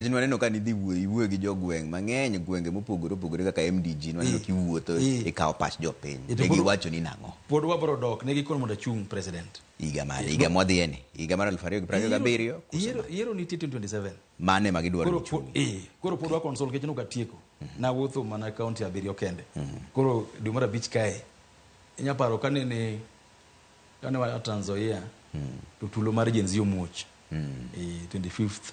Nwaneno ka nidhi wuoyo, iwuoyo gi jogweng' mang'eny, gwenge mopogore opogore kaka MDG, nwaneno kiwuotho ikawo pach jopiny. Ne giwacho ni nang'o? Pod wabro dok, ne gikon mondo achung' president. Higa mane? Higa mwadhiye ni? Higa mar 2027? Yiero nitie 2027. Mano ema gidwaro ni ichung'ie. Koro pod wa console nikech nok atieko. Nawuotho mana county abiriyo kende. Koro dwe mar abich kae, inya paro kanene kane wa Trans Nzoia to tulo mar Gen Z omuoch. 25th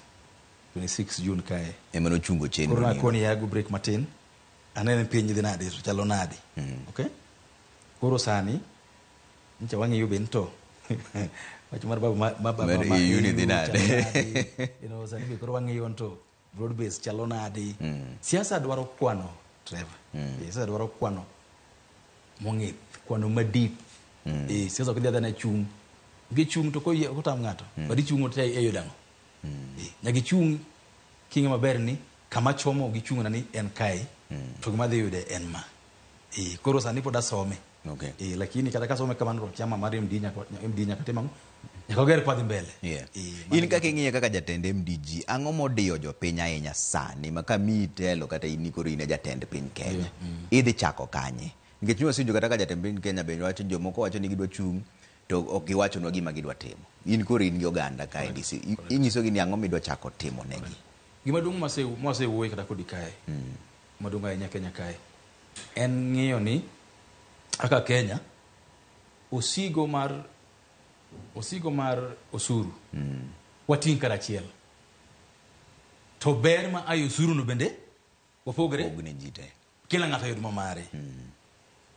26 June kae. Ema nochungo chenro Koro nakoni yago break matin. Anene piny dhi nade to chalo nade. Okay? Koro sani nyicha wang'iyo be to wach mar baba ma baba ma EU ni dhi nade. You know, sani be koro wang'iyo to broad base chalo nade. Siasa dwaro kwano, Trevor. Siasa dwaro kwano mong'ith, kwano madip. Siasa ok idhi adhana chung'. Gichung' to koyie ok otam ng'ato. But ichung'o to e yudo ang'o? Nyaka ichung' king'e maber ni kama chomo gi chung'na ni en kae, to gima adhi yude en ma. Koro sani pod asome. Lakini kata kasome kamano to chama mar MD nyaka MD nyaka tim ang'o? Nyaka oger kwadhi mbele. In kaka ing'iye kaka jatend MDG, ang'o modiyo jopiny ahinya sani ma ka miyi telo kata in koro in e jatend piny Kenya, idhi chako kanye? Nikech nywasewinjo kata ka jatend piny Kenya bende wacho, jomoko wacho ni gidwa chung' to ok giwachonwa gima gidwa timo. In koro in gi oganda ka NDC, inyisogi ni ang'o midwa chako timo negi? Gima duong' mwasewuoye kata kodi kae, maduong' ahinya Kenya kae, en ng'iyo ni kaka Kenya osigo mar osuru wating' karachiel to ber ma aye osuru no bende wapogre. Pogne ji te. Kila ng'ato oyud mamare.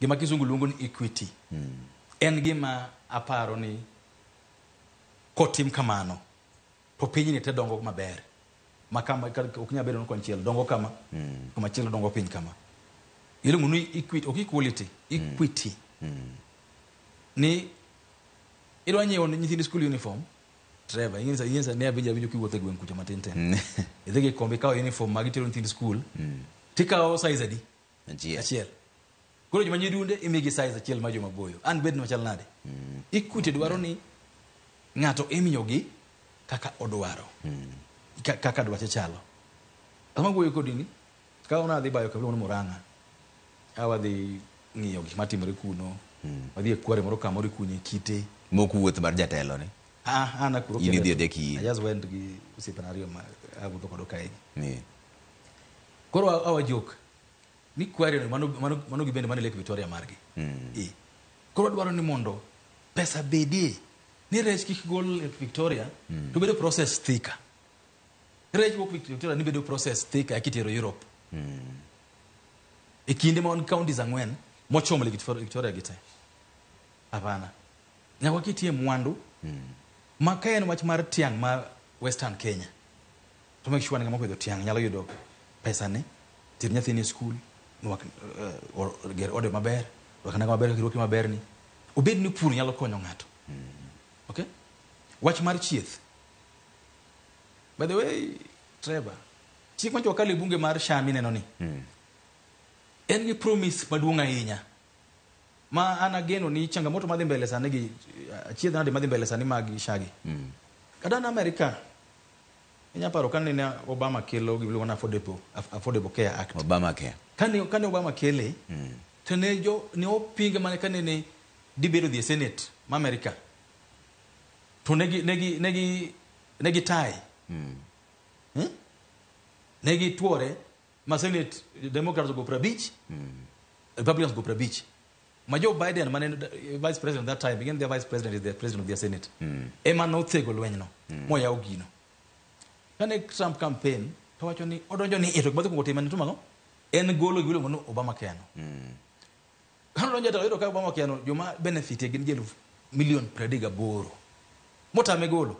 Gima kisungu luongo ni equity. En gima aparo ni kotim kamano to pinyni te dongo maber. Ma kama ok nyal bedo ni konchiel dongo kama, komachielo dongo piny kama. Iluongo ni equity, ok equality, equity. Ni idwa nyiewo ne nyithind school uniform, Trevor, ing'e ne awinjo kiwuotho e gweng' kucha matin tin. Idhi gi kombe ikawo uniform magi tero nyithind school, tikawo size adi? Achiel. Achiel. Koro joma nyidunde imigi size achiel mar joma boyo. An bed machal nade? Equity dwaro ni ng'ato imiyogi kaka odwaro. Kaka dwache chalo. Sama wuoyo kodi ni, ka nadhi bayo kama iluongo ni Murang'a, a wadhi ng'iyo gik matimore kuno, wadhi e kware moro kamoro ikunye kite. Mok wuoth mar jatelo ni. Ah, an akuro In idhi adhiya kiin. I just went gi osiepena ariyo ma awuotho kodo kae. Ni. Koro awa jok ni kware no mano gibende mane Lake Victoria margi. Koro dwaro ni mondo pesa bedie ni rech kik gol Lake Victoria to bedo process thika. Rech wuok Victoria ni bedo process thika eka itero Europe. E kinde ma wan counties 4 mochomo Lake Victoria gi te. Hapana. Nyaka waketie mwandu ma ka en wach mar tiang' ma Western Kenya to make sure ni ng'ama opidho tiang' nyalo yudo pesa ne, ter nyathine e skul, rwak, ger ode maber, rwak nanga maber kaka irwakri maber ni. Obed ni pur nyalo konyo ng'ato. Okay? Wach mar chieth. By the way, Trevor, chik manyocha wakalo e bunge mar SHA mineno ni, en gi promise maduong' ahinya ma an ageno ni changamoto madhi mbele sani gi achiedh nade madhi mbele sani mag SHA gi. Kata an Amerika, inya paro kane ne Obama kelo gima iluongo ni Affordable Care Act. Obama Care. Kane Obama kele, to ne jo ne opinge mana kane ne debate odhi e Senate ma Amerika. To negi tie. Negi tuore ma Senate Democrats ogo 50, Republicans ogo 50. Ma Joe Biden mane vice president that time, again their vice president is the president of their Senate. Ema nothego lweny no, moyawo gino. Kane Trump campaign, to wacho ni odonjo ni to gima dhi kuongo timo en timo ang'o? En golo gima iluongo ni Obamacare no. Kane odonjo to oyudo ka Obamacare no joma benefit gin ji eluf milion 38. Motame golo.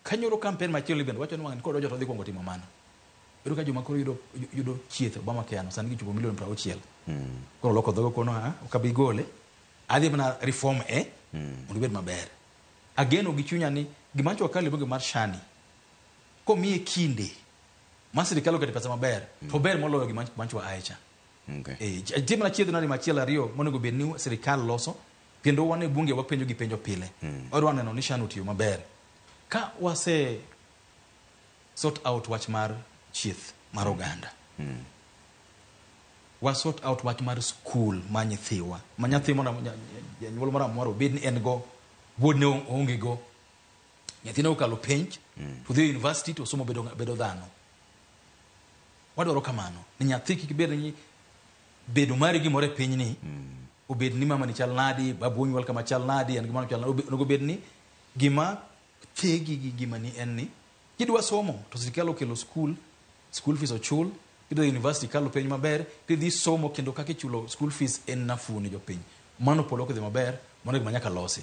Kanyoro campaign machielo bende wacho ni wang'ni kodonjo to odhi kuongo timo mano. Iyudo ka joma koro yudo chieth Obamacare no sani gichopo milion 60. Koro loko dhoge kono ha ok abi gole. Adhi mana reform e mondo obed maber. Ageno gi chunya ni gima nyocha wakalo e bunge mar SHA ni komiye kinde ma sirikal oketo pesa maber to ber moloyo gima nyocha waaye cha. Nitie mana chiedh nade machielo ariyo monego bed ni sirikal loso kendo wan e bunge wapenjo gi penjo pile. Wadwa neno ni SHA no otiyo maber. Ka wase Sort out wach mar chieth mar oganda. Wa sort out wach mar school mar nyithiwa. Ma nyathi moro janyuol moro amora obed ni en go, wuodne oonge go. Nyathine okalo penj, to dhi e university to somo bedo dhano. Wadwaro kamano. Ni nyathi kik bed ni bedo mari gimoro e pinyni, obed ni mama ni chal nadi, babu onyuol kama chal nadi, en gimoro chal nadi, onego bed ni gima thegi gi gimani en ni kidwa somo to sirikal okelo school, school fees ochul, kidwa university kalo penj maber, tidhi somo kendo kaka ichulo school fees en nafuu ne jopiny. Mano pod ok odhi maber, mano gima nyaka losi.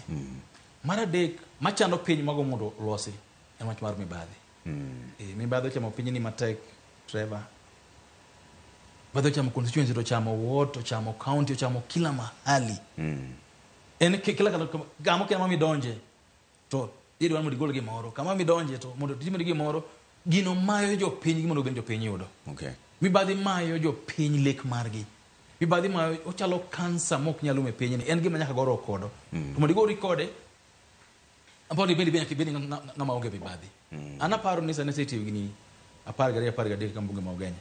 Mar adek, machando piny mago mondo olosi en wach mar mibadhi. Mibadhi ochamo pinyni matek, Trevor. Mibadhi ochamo constituency, to ochamo ward, to ochamo county, ochamo kila mahali. En kila kama kama midonje to idwaro mondo igol gimoro, kama midonje to mondo itimni gimoro, gino mayo jopiny gima onego bed ni jopiny yudo. Mibadhi mayo jopiny lek margi. Mibadhi mayo ochalo kansa mok nyal rumo e pinyni. En gima nyaka goruok kodo. To mondo igori kode, aparo ni bende nyaka ibed ng'ama onge mibadhi. An aparo ni sani asetiyo gini 12 13 ka mbunge ma Ugenya.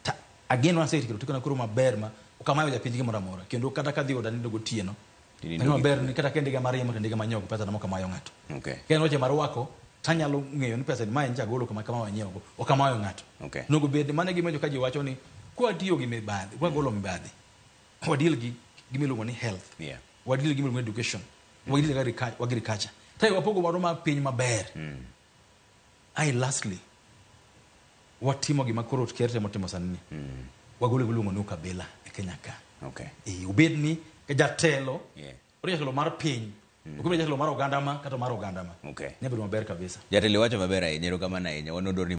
Ta ageno asetiyo tikona koro maber ma ok amayo japiny gimoro amora. Kendo kata kadhi oda nindo gotieno. Tinindo Ang'e maber ni kata ka ndiga mariembo to ndiga manyiewo gi pesa na mok amayo ng'ato. Ka en weche mar rwako, tanyalo ng'eyo ni pesa ni mae nyicha agolo kama kama wanyiewo go, ok amayo ng'ato. Onego bed mano e gima ka ji wacho ni kwatiyo gi mibadhi, kwagolo mibadhi, wadeal gi gima iluongo ni health. Wadeal gi gima iluongo ni education. Wadeal gi agriculture. Tai wapogo moro mar piny maber. Ai lastly, watimo gima koro ker temo timo sani ni. Wagolo gima iluongo ni ukabila e Kenya ka. Obed ni jatelo, jatelo mar piny, ok obed jatelo mar oganda ma kata mar oganda ma. Nyalo bedo maber kabisa. Jatelo wacho maber ahinya, erokamano ahinya. Wan odwaro ni